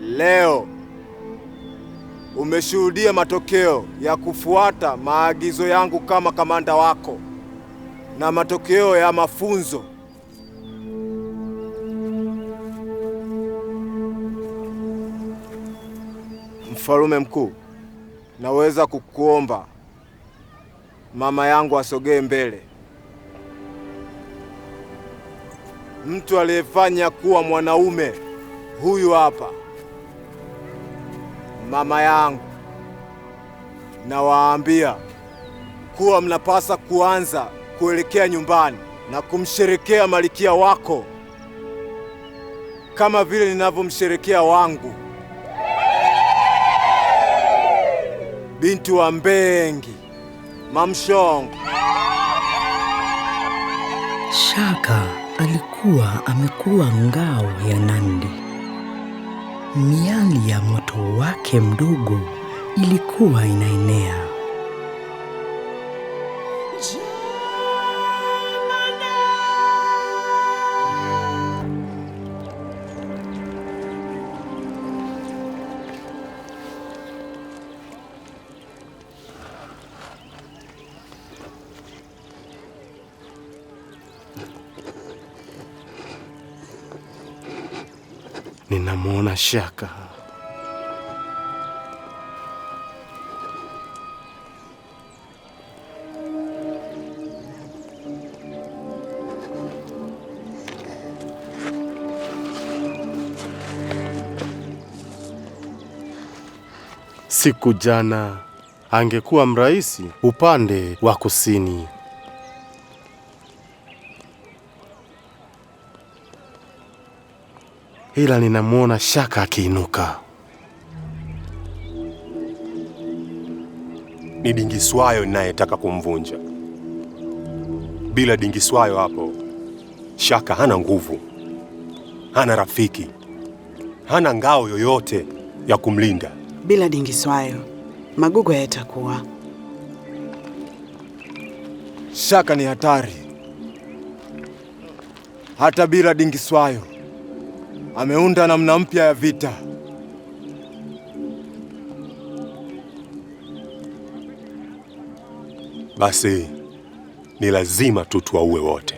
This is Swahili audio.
Leo umeshuhudia matokeo ya kufuata maagizo yangu kama kamanda wako na matokeo ya mafunzo. Mfalume mkuu, naweza kukuomba mama yangu asogee mbele. Mtu aliyefanya kuwa mwanaume huyu hapa, mama yangu. Nawaambia kuwa mnapasa kuanza kuelekea nyumbani na kumsherekea malikia wako kama vile ninavyomsherekea wangu, binti wa Mbengi Mamshongo. Shaka alikuwa amekuwa ngao ya Nandi. Miali ya moto wake mdogo ilikuwa inaenea. Ninamwona Shaka. Siku jana angekuwa mraisi upande wa kusini. Ila ninamwona Shaka akiinuka. Ni Dingiswayo ninayetaka kumvunja. Bila Dingiswayo hapo, Shaka hana nguvu, hana rafiki, hana ngao yoyote ya kumlinda. Bila Dingiswayo, magugu hayatakuwa. Shaka ni hatari. Hata bila Dingiswayo ameunda namna mpya ya vita. Basi ni lazima tu tuwaue wote.